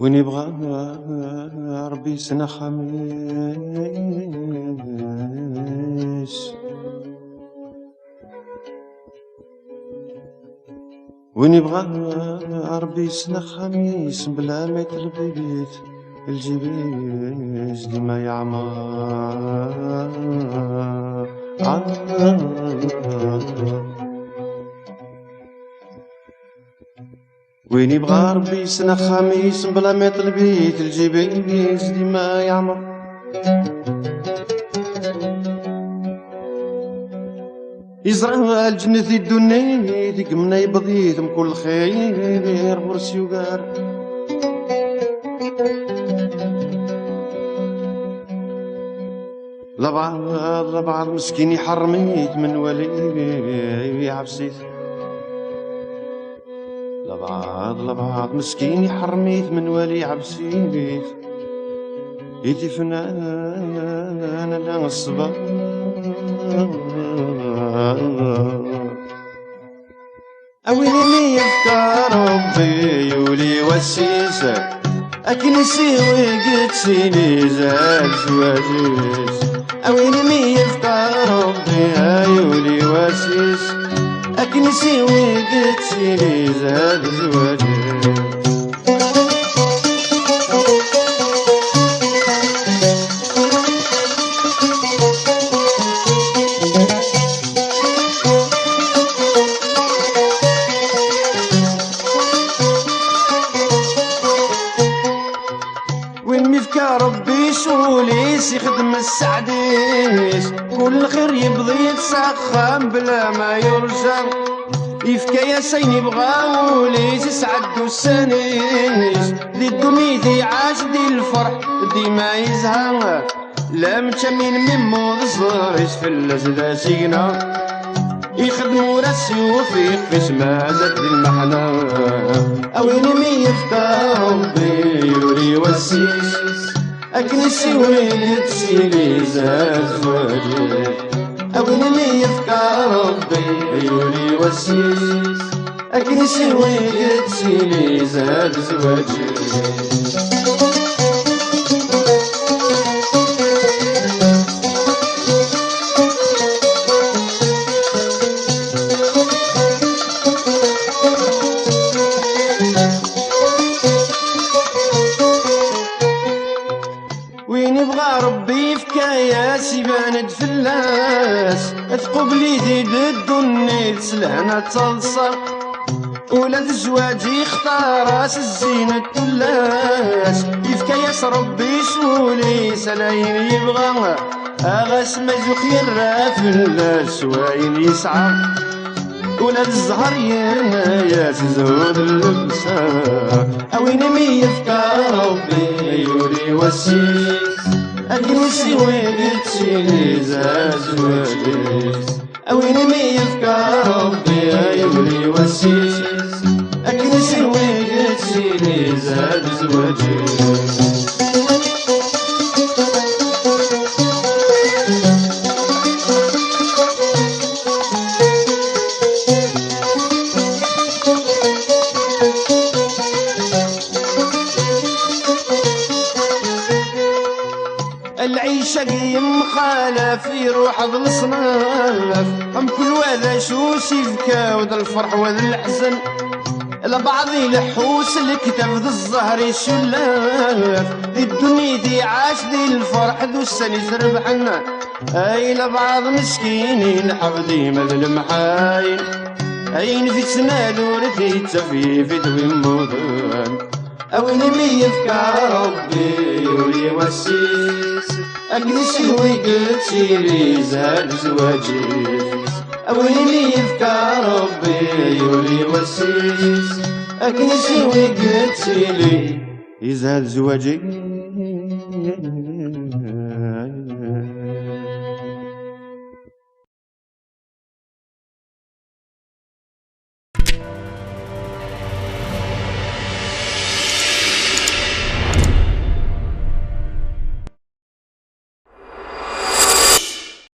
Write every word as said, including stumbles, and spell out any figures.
Win yebɣa Ṛebbi yessen axxam-is. Win yebɣa Ṛebbi yessen axxam-is, bla ma yeṭleb-it, lǧib-is dima yeɛmer. Win yebɣa Ṛebbi yessen axxam-is, bla ma yeṭleb-it, lǧib-is dima yeɛmer. Yeẓra lǧennet di ddunit, i yemna yewweḍ-it mkul lxir, ɣur-s yugar. Labɛaḍ, labɛaḍ meskin iḥerrem-it menwali, iɛfes-it. Labɛaḍ, labɛaḍ meskin iḥerrem-it menwali, iɛfes-it. I tifnan ala ṣṣber. A win i mi yefka Ṛebbi yuli wass-is, akken isiwi yettili zad zwaǧ-is. A win i mi yefka Ṛebbi a yuli wass-is, akken isiwi yettili zad zwaǧ-is. Win mi yefka Ṛebbi s wul-is, ixdem sseɛd-is, kul lxir yewweḍ-it s axxam bla ma yurǧa. Yefka-yas ayen yebɣa wul-is, isɛedda ussan-is di ddunit, iɛac di lferḥ, dima yezha. La meččamin mi mmuḍ ẓẓher-is, fell-as d asigna. Ixdem ur as-yufiq, fis mazal di lmeḥna. A win i mi yefka Ṛebbi yuli wass-is, akken isiwi yettili zad zwaǧ-is. A win i mi yefka Ṛebbi yuli wass-is, akken isiwi yettili zad zwaǧ-is. Win ibɣa Ṛebbi yefka-yas, iban-d fell-as, tqubel-it-id ddunit s lehna d taḍsa. Ula d zzwaǧ ixtar-as zzin n tullas, yefka-yas Ṛebbi s wul-is ala ayen yebɣa, a ɣas ma zuq yerra fell-as s wayen yesɛa. Ula d zzher yerna-yas zzhu d llebsa. A win i mi yefka Ṛebbi yuli wass-is, akken isiwi yettili zad zzwaǧ-is. A win i mi yefka Ṛebbi yuli wass-is, akken isiwi yettili zad zzwaǧ-is. Lɛic-agi yemxalaf, iruḥ d leṣnaf, mkul wa d acu s-ifka, wa d lferḥ wa d leḥzen. Lbaɛḍ ileḥḥu s lekdeb, d zzher icullaf, di ddunit iɛac di lferḥ d ussan izrebḥen. Ay lbaɛḍ meskin ilḥeb dima d lemḥayen, ayen fi ttnal ur t-ittaf yif-it wi mmuten. A win i mi yefka Ṛebbi yuli wass-is, akken isiwi yettili zad zzwaǧ-is. A win i mi yefka Ṛebbi yuli wass-is, akken isiwi yettili izad zzwaǧ-is.